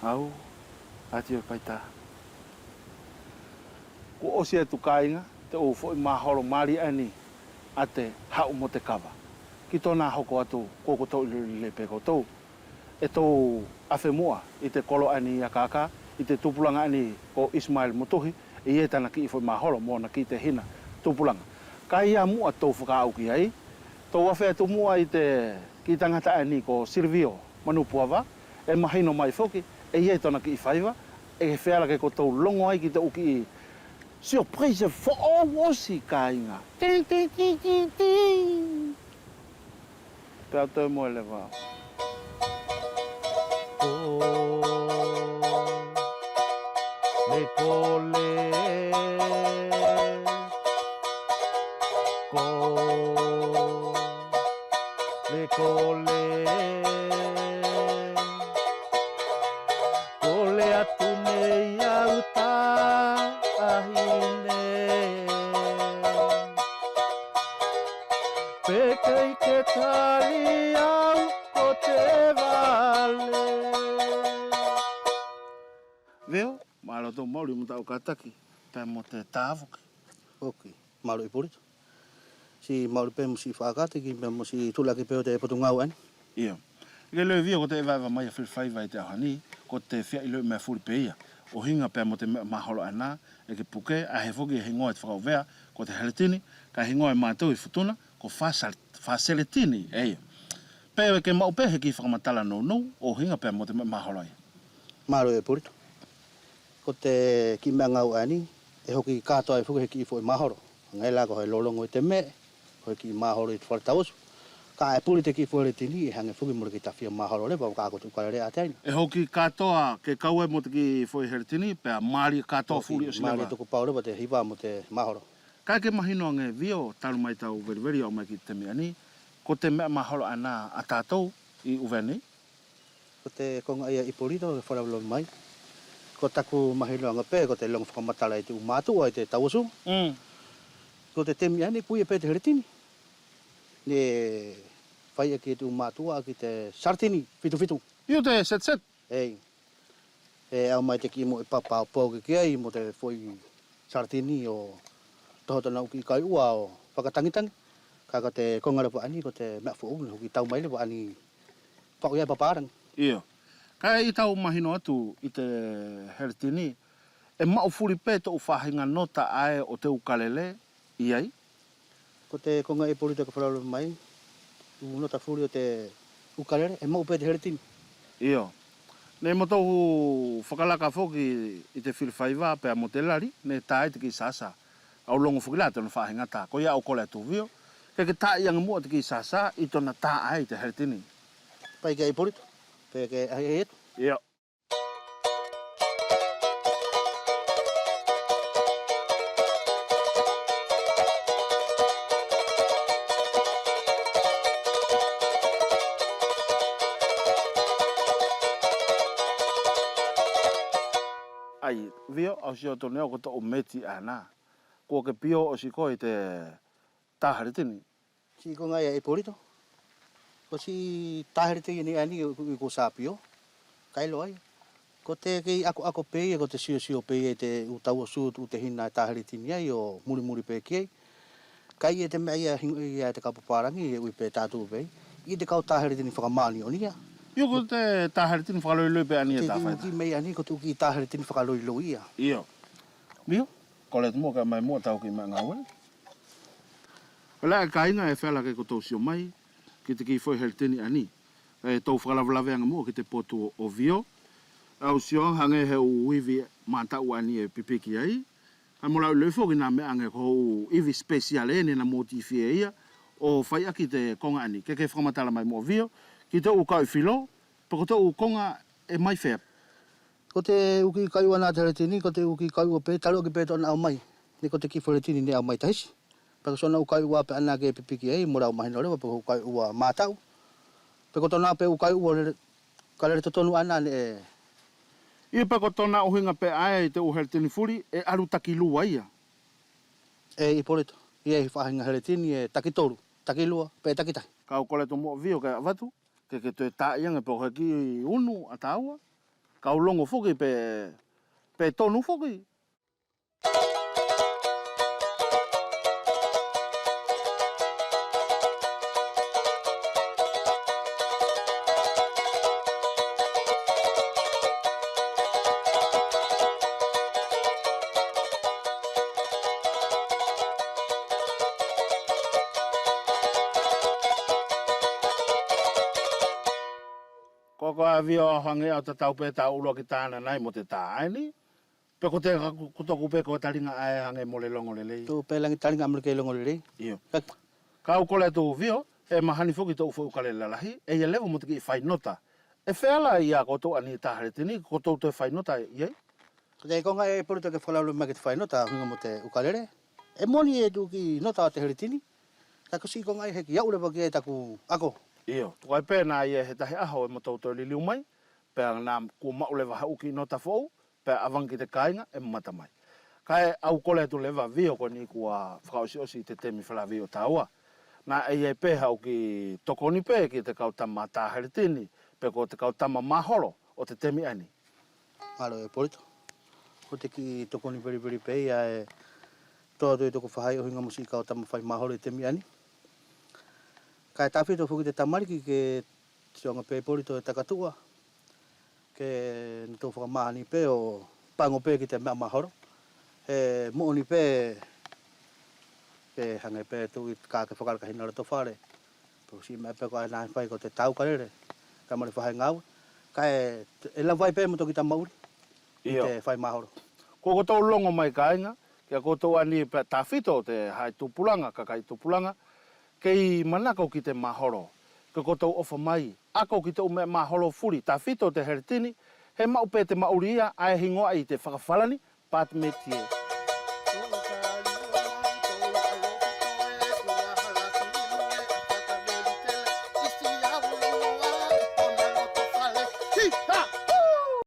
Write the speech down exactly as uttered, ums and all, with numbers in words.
Au, ati ʻo Paita. Kua ʻosi atu kāiga te ʻu foʻi maholo mali ʻaeni ʻa te haʻu mo te kava. Ki tona hoko atu ko kotou iloilo pe kotou. ʻE tou afe muʻa ʻi te kolo ʻaeni ia Kaka, ʻi te tupulaga ʻaeni ko Ismael Motuhi, ʻe ʻi ai tana kiʻi foʻi maholo mo ʻona kiʻi tehina tupulaga. Kaʻe ʻi muʻa tou fakaʻau ki ai, tou afe atu muʻa ʻi te kiʻi tagata ʻaeni ko Silivio Manupuava, ʻe mahino mai foki ʻe ʻi ai tona kiʻi faiva, ʻe feala ke kotou logo ai ki te ʻu kiʻi sioprise foʻou ʻosi kāiga. Tin, tin, tin, tin, tin. Pea toe moe leva. Kole, kole, kole, kole. Kole atu nei au taʻahine. Pe kei ke tali au ko te vale. Vio, malo tou maʻuli mo tau kataki, pea mo te tavuki. Oke, malo Ipolito. Siʻi maʻuli pe mo siʻi fakakataki pea mo siʻi tulaki pe ʻo te potugau ʻaeni. Io. Ke leo Vio ko te evaeva mai ʻa Filifaiva ʻi te ʻaho ʻaeni, ko te fia iloʻi meʻa fuli pe ia. ʻUhiga pea mo te meʻa maholo ʻaena, ʻe ke puke, ʻae foki ʻe higoa ʻi te fakaʻuvea, ko te heletini, kaʻe higoa e matou ʻi Futuna, ko fa sal-, fa seletini, ʻe ia. Pe ke maʻu pe he kiʻi fakamatala nounou, ʻuhiga pea mo te meʻa maholo ia. Malo Ipolito. Ko te kiʻi meʻa gau ʻaeni, ʻe hoki katoa ai foki he kiʻi foʻi maholo. Gaʻi la ko he lologo ʻi te meʻa, ko he kiʻi maholo ʻi te fale tauʻosu. Kaʻe puli te kiʻi foʻi heletini, ʻe hage foki mo te kiʻi tafia maholo leva, kaʻe ko te ʻukalele ʻa te ʻaina. ʻE hoki katoa ke kau ai mo te kiʻi foʻi heletini, pea mali katoa fuli ʻosi leva. Mali tuku pau leva te hiva mo te maholo. Kaʻe ke mahino age Vio, talu mai tau veliveli ʻo aʻu mai ki te temi ʻaeni, ko te meʻa maholo ʻaena ʻa tatou ʻi ʻUvea nei. Ko te koga ia Ipolito ke fakalavelave mai. Ko taku mahinoʻaga pe, ko te logo fakamatala ʻi te ʻu matuʻa ʻi te tauʻosu. Mm. Ko te temi ʻaeni puia pe te heletini. Neʻe fai ʻaki e te ʻu matuʻa ʻaki te salatini fitu fitu. Io te set set. Ei. ʻE au mai te kiʻi moʻi papa ʻo poki ki ai mo te foʻi salatini ʻo toho tona ʻu kiʻi kaiʻua ʻo fakatagitagi. Kaʻe ko te koga leva ʻaeni ko te meʻa foʻou neʻe hoki tau mai leva ʻaeni. Faʻu ia e papalagi. Io. Kaʻe ʻi tau mahino atu ʻi te heletini, ʻe maʻu fuli pe te ʻu faʻahiga nota ʻae ʻo te ʻukalele ʻi ai? Ko te koga Ipolito ke fakalavelave mai, ʻu nota fuli ʻo te ʻukalele, ʻe maʻu pe te heletini. Io. Neʻe matou fakalaka foki ʻi te Filifaiva pea mo te lali, neʻe tā ai te kiʻi sasa. Au logo foki la tona faʻahiga tā. Koia au kole atu Vio, ke ke taʻi age muʻa te kiʻi sasa ʻi tona tā ʻae ʻi te heletini. Pea ke Ipolito, pea ke ʻahiʻahi atu. Io. ʻAi, Vio, au sio atu neʻe ko toʻu meti ʻaena. Kua ke pio ʻosi koe ʻi te tā heletini. Siʻi koga ia Ipolito. Ko siʻi tā heletini ʻaeni ʻi ko Sapio. Kaʻe iloa ia. Ko te kei akoako pe ia, ko te siosio pe ia ʻi te ʻu tauʻosu ʻu tehina tā heletini ai ʻo mulimuli pe ki ai. Kaʻe ʻi ai te meʻa ia higoʻi ia e te kau papalagi ʻe ui pe tatu pe. ʻI ai te kau tā heletini fakamaniʻoni ia. Io ko te tā heletini fakaloiloi pe ʻaeni ia tā fai. Ko te ʻu kiʻi meʻa ʻaeni ko te ʻu kiʻi tā heletini fakaloiloi ia. Io. Io. Kole atu muʻa ke ʻomai muʻa tau kiʻi meʻa gaue. Pela e kaiga ʻe feala ke kotou sio mai ki te kiʻi foʻi heletini ʻaeni. ʻE tou fakalavelave age muʻa ki te potu ʻo Vio. Au sio hage he ʻu ivi mataʻu ʻaeni ʻe pipiki ai. ʻAe mo lau iloʻi foki na meʻa age ko ʻu ivi special ʻe neʻe na motifie ia ʻo fai ʻaki te koga ʻaeni. Ke ke fakamatala mai muʻa Vio ki te ʻu kau ʻi filo, pe ko te ʻu koga ʻe mai fea. Ko te ʻu kiʻi kaiʻua ʻa te heletini, ko te ʻu kiʻi kaiʻua pe talu ʻaki pe tona ʻaumai. Neʻe ko te kiʻi foʻi heletini neʻe ʻaumai tahisi. Pea ko sona ʻu kaiʻua pe ʻaena ke pipiki ai, mo lau mahino leva pe ko ʻu kaiʻua mataʻu. Pe ko tona pe ʻu kaiʻua lele, ka lele totonu ʻaena neʻe. Ia pe ko tona ʻuhiga pe ʻae ʻi te ʻu heletini fuli, ʻe alu takilua ia. ʻE Ipolito, ia ʻi faʻahiga heletini ʻe takitolu, takilua, pe takitahi. Kau kole atu muʻa Vio ke avatu, ke ke toe taʻi age pe ko he kiʻi unu ʻa taua. Kau logo foki pe, pe tonu foki. Ko, ko ʻavio hage ʻo tatau pe tau ʻuluaki tananai mo te ta ʻaeni. Pe ko te, ko toku pe ko taliga ʻae hage mole logo lelei. Tuʻu pe lagi taliga mole kei logo lelei. Io. Ka- Kau kole atu Vio, ʻe mahani foki tou foʻi ʻukalele lalahi, ʻe ia leva mo te kiʻi fainota. ʻE feala ia ko tou ʻaeni ta Heletini, ko tou toe fainota ia? Ko te koga ʻe Polito ke fakalaulauki mai ki te fainota, ʻuhiga mo te ʻukalele. ʻE moni e tuʻu kiʻi nota ʻo te Heletini. Ka ko siʻi koga ʻae heʻeki aʻu leva ki ai taku ako. Io, tuku ai pe na ia he tahi ʻaho ʻe mo tou toe liliu mai, pea na kua maʻu leva haʻu kiʻi nota foʻou, pea ʻavage ki te kaiga ʻe mamata mai. Kaʻe au kole atu leva Vio ko ʻeni kua fakaʻosiʻosi te temi falaveʻi ʻo taua. Na ʻe ʻi ai pe haʻu kiʻi tokoni pe ki te kau tama ta Heletini, pe ko te kau tama maholo ʻo te temi ʻaeni. Malo e Polito. Ko te kiʻi tokoni veliveli pe ia ʻe toʻo atu ʻi toku faʻahi ʻuhiga mo siʻi kau tama fai maholo ʻi te temi ʻaeni. Kaʻe tafito foki te tamaliki ke sioga pe Polito e takatuʻa. Ke natou fakamahani pe ʻo pago pe ki te meʻa maholo. He moʻoni pe, pe hage pe tuʻu ʻi ka ke fakalakahi na loto fale. Pe ko siʻi meʻa pe ko ʻae na fai ko te tau kalele. Kaʻe mole faʻahi gaue. Kaʻe, ʻe lava ai pe mo toki tama ʻuli. ʻI Io. Te fai maholo. Ko kotou logo mai kaiga, kia kotou ʻaeni pe tafito te haʻi tupulaga, kakai tupulaga, kei manako ki te maholo. Ke kotou ʻofa mai, ako ki te ʻu meʻa maholo fuli, tafito te Heletini, he maʻu pe te maʻuli ia, ʻae higoa ʻi te fakafalani, pas de métier.